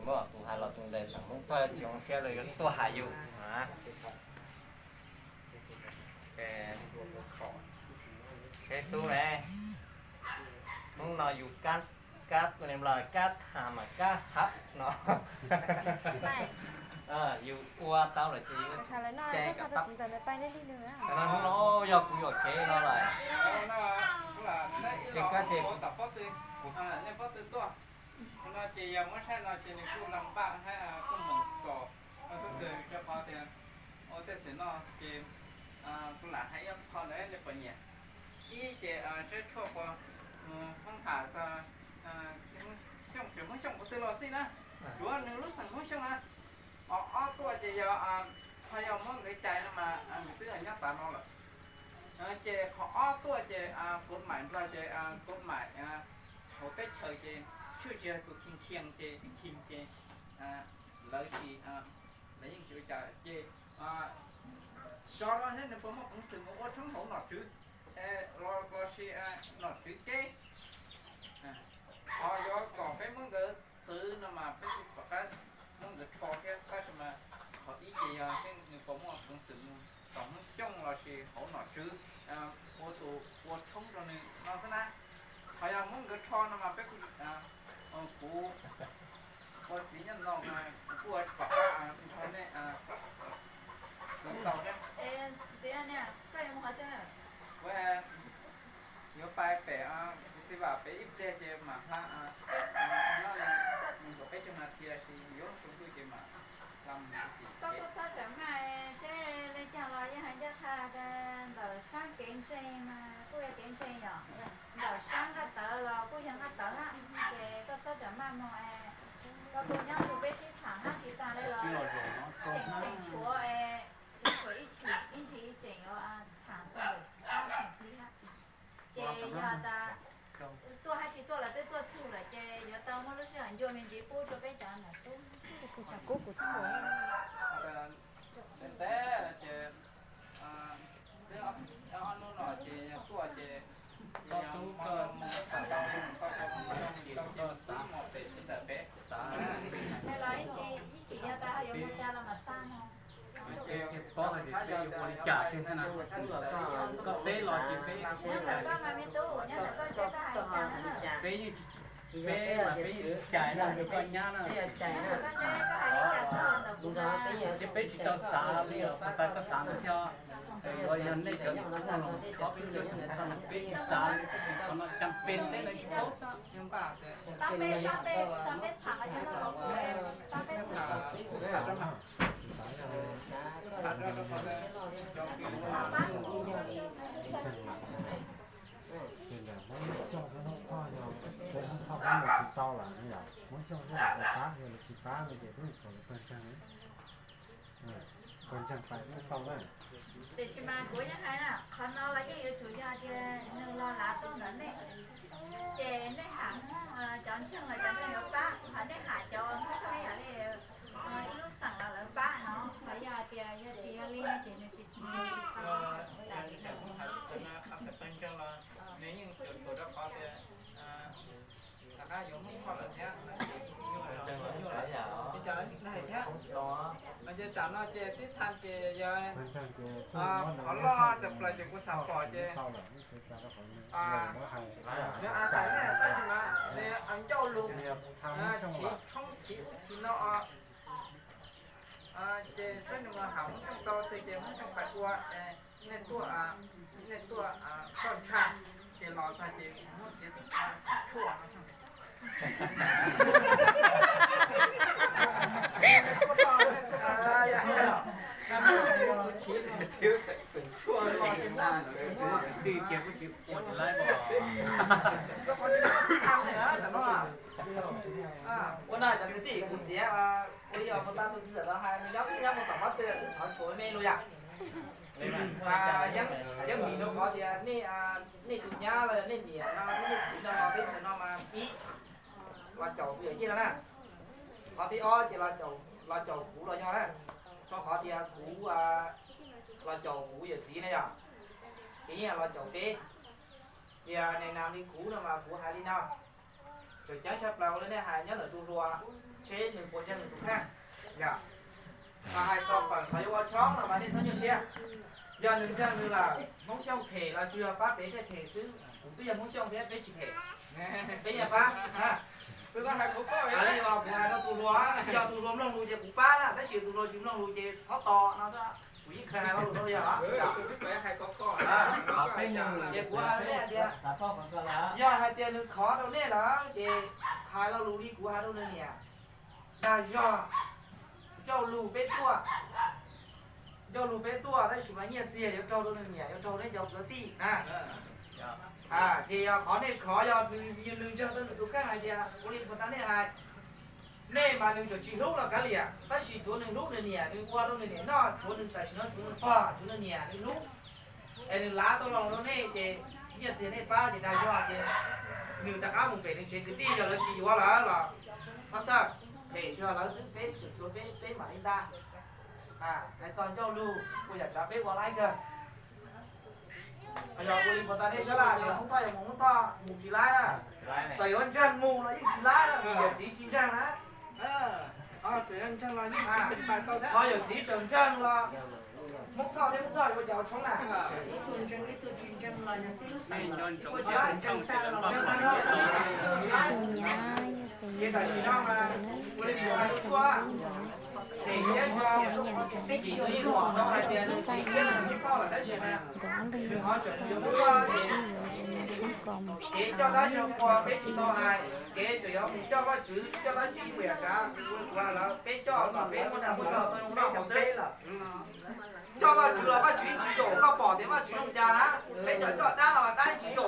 Muab tus hais los tus ntawd xeem Hmoob Thoj tsis zoo siab los yuav tuaj hais yus. Seb tub ne, hnub no yus kab, kab li Nplog kab tham mas kab hab no. Yus ua tau lawm ces yus cai kom tau. Hnub no yog kuv yuam kev no lawm. Ces kab ces no ces yog muab saib no ces nws kuj lam npaj hab kuj meem txom tub twg rau qhov tias ua tej xwm no ces kuv lam hais ib qho ntawd nej puas nyiam. Ib ces saib tshuaj puas Hmoob Ham txog Xyooj, tsis Hmoob Xyooj qhov twg los xij na, tsuav nws lub xeem Hmoob Xyooj na. Qhov ob tuaj ces yog, ho yog muab nkawd cais no mas nkawd twb nyob tas no lawm. Ces qhov ob tuaj ces kov maim Nplog ces kov maim hauv teb chaws ces tshwj tsis yog tus khiv khiv ces khiv ces lawv tsis, lawv yeej tsis ua cas ces so no seb nws puas muaj peev xwm mus ua tshoob hauv nom tswv los sis nom tswv teb. Ho yuav kom peb muab nkawd txwv no mas peb kuj pom qab muab nkawd rho thiab, tab sis mas qhov ib ces yog nws puas muaj peev xwm mus tom Hmoob Xyooj los sis hauv nom tswv ua tus ua tshoob rau nws no xwb na. Qhov yog muab nkawd rho no mas peb kuj, kuv ua txiv nyob no mas kuv kuj ua tsis pom qab nrog nej txwv tau thiab. Kuv yuav pais pem kuv txiv Vam pem ib pliag ces mam hla, nyob li mus kaum peb caug nas this los sis yuav lub xu ntuj ces mam hla mus. Koj kuj txhob tsam maj, seb li cas los yeej hais ncaj qha tias ntawm sab kev ntseeg mas kuj yog kev ntseeg yom, ntawm sab nqaj tawv los kuj yog nqaj tawv hab, ces koj txhob tsam maj mog es koj kuj nyob nrug peb sib tham hab tsis tas li los tseem, tseem tshuav es tseem tshuav ib tshim ib ntsis tseem yuav tham txog ntawm sab theem plig hab. Ces yog tas tuaj hab tsis tuaj los twb tuaj txug lawm ces yuav tau muab lub sij hawm ncua me ntsis pub rua peb cov nam tub. Kuv tsam kub kuv tub. Ntev ntev ces twb ob hnub no ces yog tuaj ces koj tub koj mus tau, koj tsis tau xav mos pem tsis ntawm peb xav. Los ib txhis yog tas yuav mus cas los mam xa no. Peb thiaj paub hais tias peb yuav ua li cas thiab xwb na. Koj teb los ces peb, nyob ntawm koj mas me tub, nyob ntawm koj seb koj hais li cas na. Peb yeej, peb mas peb yeej cais no rau koj nyab na. Nyob ntawm koj seb koj hais li cas xwb los ntawm kuv na. Ces peb tsis tau xav li os, puas tas koj xav ntawd thiab. Yuav yog nej cov niam tub los txhob peb cov xeem Hmoob no, peb tsis xav li, peb tsis, qhov no cas peb teb lawv tsis paub. Pab peb, pab peb, pab peb tham los yog no, pab peb tham. Ces ntawm Hmoob Xyooj thiab Hmoob Thoj yog peb Hmoob Thoj peb mus tsis tau lawm no yom, Hmoob Xyooj thiab lawv tau pab, yog lawv tsis pab no ces peb mus kom lawv pawg ntseeg, pawg ntseeg pais thiaj tau na. Tiam sis mas kuv yeej hais na, qhov no los yeej yuav tsum yog tias nws los lav tau ntawm nej, ces nej ham Hmoob cov ntseeg los cov ntseeg yuav pab, ho nej ham cov Hmoob Xyooj yam li ib lub xeem los lawv pab no, ho yog hais tias yog tsis yog li no ces nws tsis, nws tsis tau. Pawg ntseeg los nws yeej tsum rau qhov tias rov qab yuav Hmoob Thoj lawm thiab, nyuaj, nyuaj lawm, ces tsam no ces tib thaj ces yog qhov loj tshaj plaws ces kuv xav pom ces nws a xais ne, tab sis mas nws ncauj lus chiv tshoob chiv ub chiv no, ces saib nws mus ham Hmoob Xyooj tau twg ces Hmoob Xyooj pais ua, nej tuaj, nej tuaj soj ntshai, ces los txog ces muab kev xeem tshuaj no. Ua no cov kwv tij kuv txiav ua li os, mus tau tus txiv txawm los hais nws nyob twb nyob mus tom qab twg twb thov tshuav me lug yam. Yeej, yeej vim rau qhov tias nej tus nyab los yog nej niam no, nej txiv no los teb chaws no mas ib, los caum tus yawm yij no na. Qhov thib ob ces los caum kuv los yog na, rau qhov tias kuv los caum kuv yawm txiv na yom, ces yeej los caum peb. Tias neeg nam li kuv no mas kuv hais li no, tseem ceeb tshaj plaws ua li nej hais nyob ntawm tus hluas, seb nws puas ntseeg nws tus kheej. Yog, mas hais txog pawg qhov yuav ua tshoob no mas nej txhob nyuaj siab. Yog nws ntseeg nws lawm, Hmoob Xyooj them los tsuas yog pab pem thiaj them xwb. Kuv twb yog Hmoob Xyooj thiab peb tsis them, peb yeej pab. Kuv hais rau tus hluas, yog tus hluas mloog lus ces kuv pab na, tab sis tus hluas tsis mloog lus ces txhob tos no xwb. Kuv yeej khaws hais lo lus rau yog los, ces kuv hais rau nej tias, yog hais tias nws khov rau nej lawm ces hais lo lus li kuv hais rau nws niam. Dag zog, ncauj lus peb tuaj, ncauj lus peb tuaj tab sis mas nyiaj txiag yuav raug rau nws niam, yuav raug neb cov kwv tij na. Ces yog qhov nej khov yog nws ntseeg tau nws tus kheej hais tias ua li puas tas nej hais. Nej mas nws tseem tsis hlub los kav liam, tab sis tsuav nws hlub nws niam, nws ua rau nws niam noj, tsuav nws tam sim no tsuav nws pog tsuav nws niam nws hlub, es nws lav tau los rau nej ces nyiaj txiag nej pab ces dag zog ces nws rov qab mus pem nws tsev kwv tij, yog lawv tsis yuav lawm los txhob txhawj, phem tsuas lawv xwb, peb tseem tsuav peb, peb mam li ntag. Hais txog ncauj lus kuj yog tsav peb ua laib kawg. Yog ua li puas tas nej sab laj, Hmoob Thoj yog mus Hmoob Thoj mus tsis laib na, txawm yuav ntseeg mus los yeej tsis laib, yawm txiv tsis ntseeg na. Qhov yawm txiv tseem ntseeg los Hmoob Thoj thiab Hmoob Thoj yuav ua cas ua tshoob na. Ib tug ntseeg ib tug tsis ntseeg los yog tib lub xeem los ua tsis laib, ntseeg tag los ntseeg tag no. Ces tam sim no mas ua li kuv hais rau Tshuaj, ces thiab Tshuaj, tib tsis tau ib luam tau hais tias nws txiv thiab nws Hmoob Thoj lawm tab sis mas nws qhov tseem yuav Hmoob Thoj ces kev coj dab coj qhua peb tsis tau hais, kev tseem yuav mus coj Vajtswv coj dab tsi kuj yam kav kuv hais lawm, peb coj kom peb muaj dag muaj zog tau zoo noj haus xwb. Coj Vajtswv los Vajtswv yeej tsis zaum, koj pom tias Vajtswv zoo cas na, peb coj coj dab los dab yeej tsis zaum.